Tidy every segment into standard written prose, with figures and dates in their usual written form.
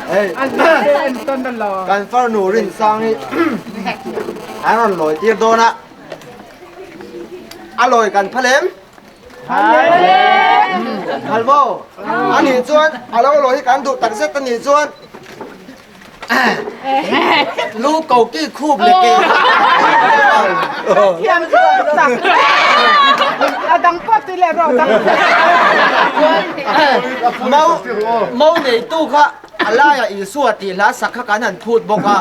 Hei kan farnu Rinsang hi an rawn lawi tir dawn a, a lawi kan phal em? Phal maw? A nih chuan a lo lawi hi kan duh tak zet a nih chuan Lu ko ki khup le ke. Thiam tak. A dang pawh ti leh rawh dang. Mau mau nei tu kha a laiah Isua tih hla sak kha kan han phut bawk a.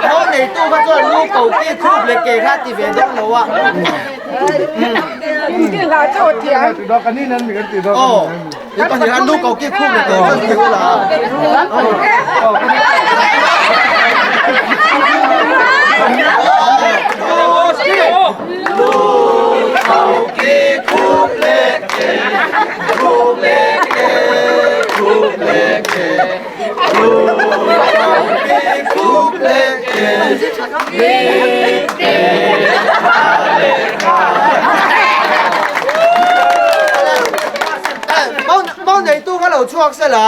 Mau nei tu kha chuan lu ko ki khup le ke kha ti ve dawn lo a. Hindi hla chu thiam. Aw. He pa hian lu ko ki khup le tawh chuan ti ula. Lu ko ki khup le ke khup le ke khup le ke lu ko ki khup le ke le ke le ka. Mau neitu kha lo chhuak se la.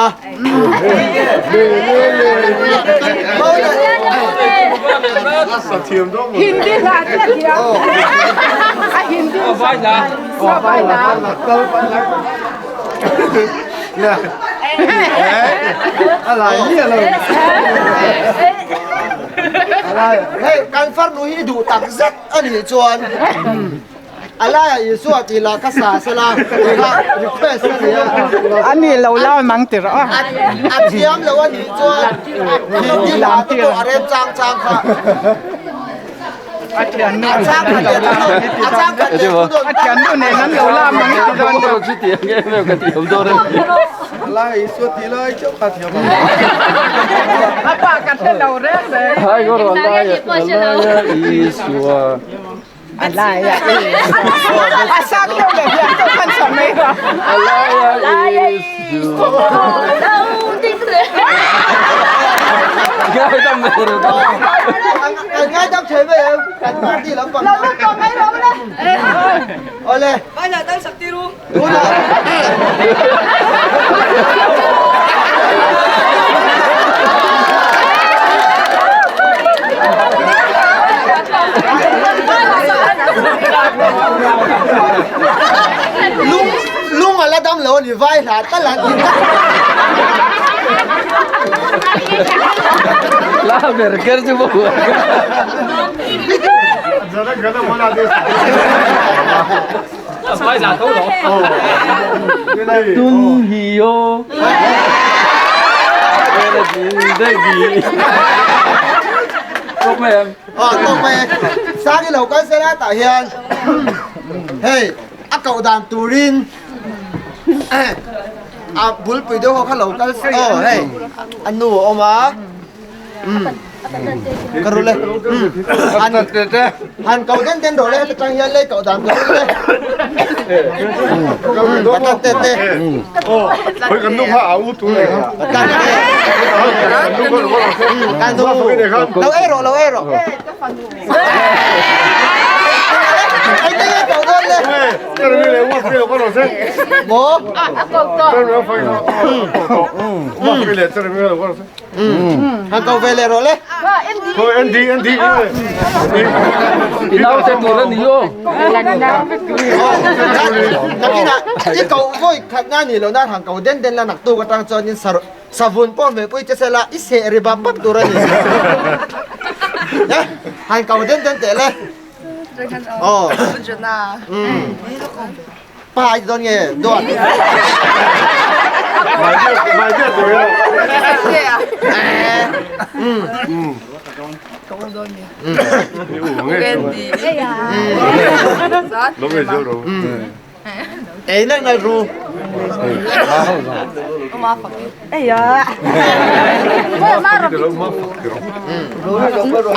Hindi hla te a thiam. A Hindi sa vai la. Hei kan farnu hi duh tak zet a nih chuan. A laiah Isua tih lah kha sa sela tih kha request a ni a. A ni lo lai mang ti rawh. A thiam lo a nih chuan Hindi hla te pawh a rem chang chang kha. A thian nu A chang khat leh thu dawn a chang khat leh thu dawn. A thian nu nen an lo la mang ti dawn deuh. A pa ka hre lo reng reng. A lai a a sang deuh leh hian ka khan sa mai ra. A lai a Isua lo ding reng. Ngaidam mai ru. Kan ngaidam thei mai em? Kan party lampang. Lo lut tawh mai rawh le. Awle. Vai lah dal sak tir u. Tunah. Lung lung a la dam lo a ni vai hla tal an ti ta. La ber ker chu bo. Tum hi yo. Tawk mai em? Ờ, tawk mai e. Sang i lo kal sela tah hian hei a koh dan turin a bulpui deuh ho kha lo kal aw hei a nu a awm a. Ka ru le. Han han ko den den ro le heta tang hian lei koh dan ka ru le. Patan te te. Hoi kan nu kha a u tu ne kha. Patan te. Kan nu kha Lo ei rawh lo ei rawh. Ai te nge koh dawn le. Maw? Han ko ve leh rawh le. I naute tur a ni aw. Nakinah i koh vawi khat na nih loh nan han ko den den la naktuk atang chuanin savun pawh hmehpui che sela i seh ri bap bap tur a ni. Han ko den den teh le. Aw. Pa i dawn nge dawt. Ei nai nai ru.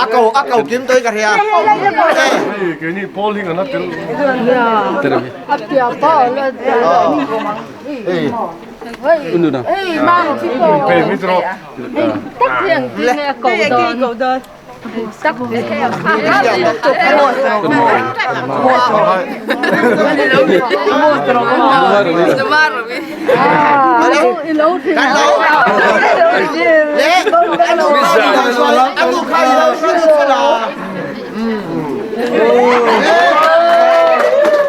A ko a ko kim toi ka hria.